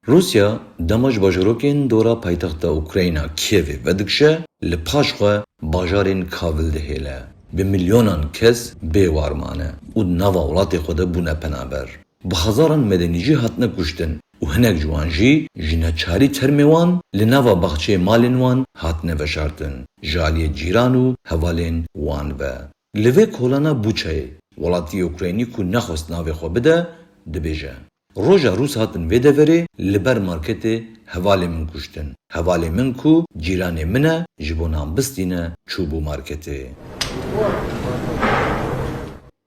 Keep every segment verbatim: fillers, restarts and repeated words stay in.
Rûsya dema ji bajarokên dora paytexta Ukrayna Kievê vedikişe, li paş xwe bajarên kavil dihêle. Bi milyonan kes bêwar mane û di nava welatê xwe de bûne penaber. Bi hezaran medenî jî hatine kuştin û hinek ji wan jî ji neçarî termê wan li nava baxçeyê malên wan hatine veşartin, ji aliyê cîran û hevalên wan ve. Li vê kolana Buçayê, welatiyê Ukraynî ku nexwest navê xwe bide, dibêje, roja Rûs hatin vê deverê li ber marketê hevalê min kuştin. Hevalê min ku cîranê min e, ji bo nan bistîne, çûbû marketê.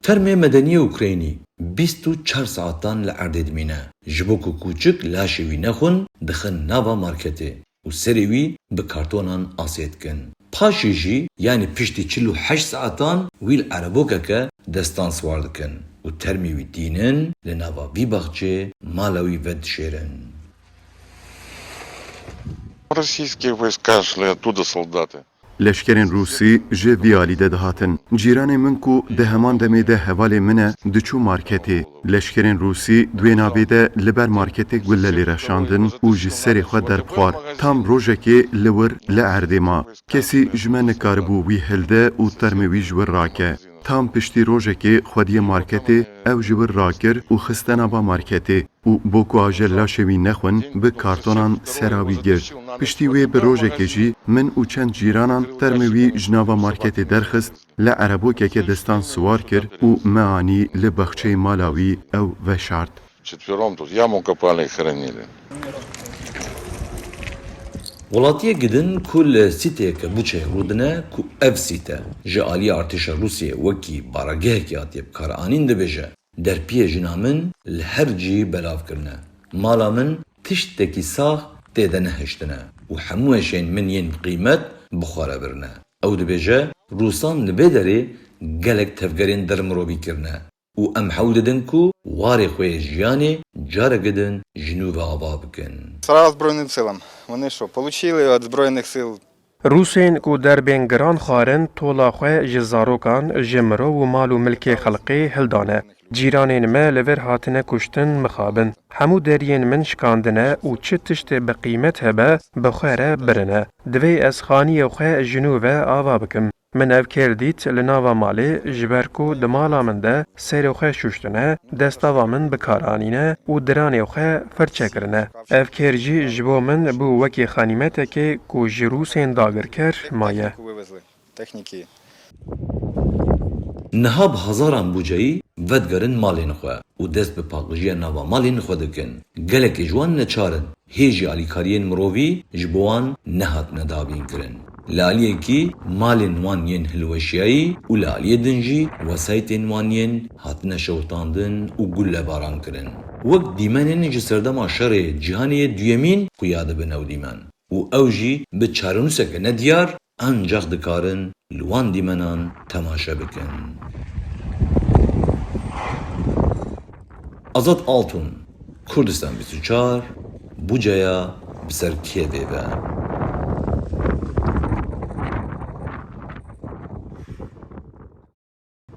Termê medeniyê Ukraynî bîst û çar saetan li erdê dimîne. Ji bo ku kûçik laşê wî nexwin, dixin nava marketê û serê wî bi kartonan asê dikin. Paşê jî, yanî piştî çil û heşt saetan wî li erebokeke destan siwar dikin û termê wî tînin li nava vî baxçê mala wî vedişêrin. Российские войска шли оттуда, солдаты. Leşkerên Rûsî ji vî alî de dihatin. Cîranê min ku di heman demê de hevalê min e, diçû marketê. Leşkerên Rûsî di wê navê de li ber marketê gule lê reşandin û ji serê xwe derbixwar. Tam rojekê li wir li erdê ma. Kesî ji me nikaribû wî hilde û termê wî ji wir rake. Tam piştî rojekê xwediyê marketê ew ji wir rakir û xiste nava marketê. Û bo ku ajel laşê wî nexwin, bi kartonan sera wî girt. Piştî wê bi rojekê jî min û çend cîranan termê wî ji nava marketê derxist, li erebokeke destan siwar kir û me anî li baxçeyê mala wî ew veşart. Четвером тут яму копали и хоронили. Welatiyê Gidin ku li sîteyeke Buçeyê rûdine ku ev sîte ji aliyê artêşa Rûsiyê wekî baragehekî hatiye bikaranîn dibêje, Derpiyê jina min li her cî belav kirine. Mala min tiştekî sax tê de nehiştine û hemû eşyên min yên bi qîmet bi xwe re birine. Ew dibêje, Rûsan li vê derê gelek tevgerên dermirovî kirine û em hewl didin ku warê xwe yê jiyanê careke din ji nû ve ava bikin. Слава Збройним силам. Вони що, получили від Збройних сил? Rûsên ku derbên giran xwarin, tola xwe ji zarokan, ji mirov û mal û milkê xelkê hildane. Cîranên me li vir hatine kuştin, mixabin. Hemû deriyên min şikandine û çi tiştê bi qîmet hebe, bi xwe re birine. Divê ez xaniyê xwe ji nû ve ava bikim. Min ev kêr dît li nava malê, ji ber ku di mala min de serê xwe şuştine, destava min bi kar anîne û diranê xwe firçe kirine. Ev kêr jî ji bo min bû wekî xanîmetekê ku ji Rûsên dagirker maye. Niha bi hezaran buceyî vedigerin malên xwe û dest bi paqijiya nava malên xwe dikin. Gelekê ji wan neçar in. Hê jî alîkariyên mirovî ji bo wan nehatine dabînkirin. Li aliyekî malên wan yên hilweşiyayî û li aliyê din jî wesayîtên wan yên hatine şewitandin û gullebaran kirin. Wek dîmenên ji serdema şerê cîhanê yê duyemîn xuya dibin ew dîmen û ew jî bi çarenûseke nediyar ancax dikarin li wan dîmenan temaşe bikin. Azad Altun, Kurdistan bîst û çar, Bucaya bi ser Kievê ve.